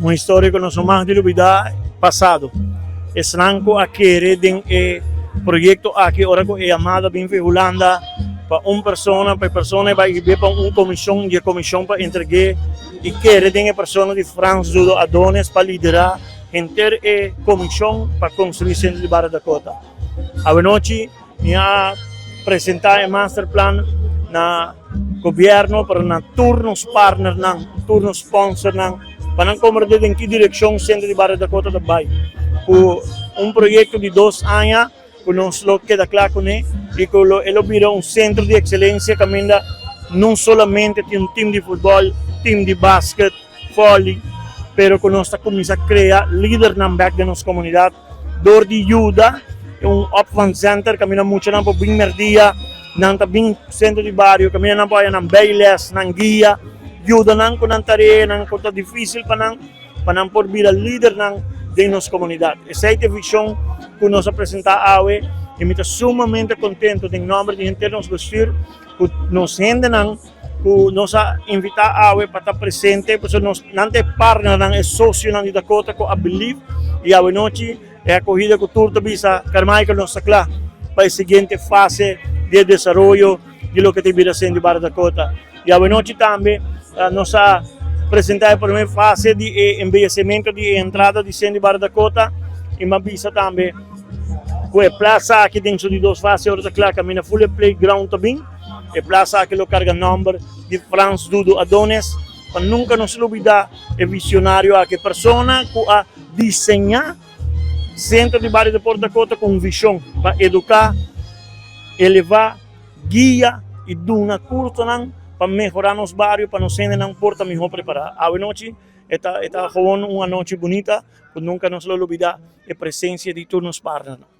Un historia ku nos no mag di lubidá pasado. Esnan ku a kere den e proyekto aki ora ku e yamada bin for Hulanda pa un persona, pa e persona e bai hib'é pa un komishon di e komishon pa entreg'é i kere den e persona di Frans Dudo Adonis pa liderá henter e komishon pa konstruí Sentro di Bario Dakota. Awenochi Mi a presenta e masterplan na gobierno pero na tur nos partnernan, tur nos sponsornan pa nan comprende den ki direccion Centro di Bario Dakota ta bay. Cu un proyecto di 2 aña cu nos lo keda cla cune y cu lo e lo bira un centro di excelencia caminda no solamente tin un team di futbol, team di basket, volley, pero cu nos ta cuminsa crea lidernan back den nos comunidad door di yuda un opvangcenter caminda muchanan por bin merdia, nan ta bin centro di bario caminda nan por haya nan bijles, nan guia, yuda nan cu nan tarea nan cu ta dificil pa nan por bira lidernan den nos comunidad. Esey ta e vision cu nos a presenta awe y mi ta sumamente contento den nomber di henter nos bestuur cu nos hendenan cu nos a invita awe pa ta presente, pasobra nos nan ta e partnernan, e socionan di Dakota cu a believe y awe nochi e acogida cu tur ta bisa Carmichael, nos ta cla pa e siguiente fase di desaroyo di loke ta bira Centro di Bario Dakota. Y awe nochi tambe nos a presenta e prome fase di embeyecimento di entrada di Centro di Bario Dakota y m'a bisa tambe cu e plaza aki den su di dos fase ora ta cla, caminda full playground tambe. E plaza aki lo carga nomber di Frans Dudo Adonis pa nunca nos lubida e visionario aki, persona cu a diseña Centro di Bario Deporte Dakota cu un vision pa educa, eleva, guia y duna cursonan pa mehora nos bario, pa nos hendenan por ta mihor prepara. Awe nochi ta gewoon un anochi bunita, cu nunca nos lo lubida e presencia di tur nos partner.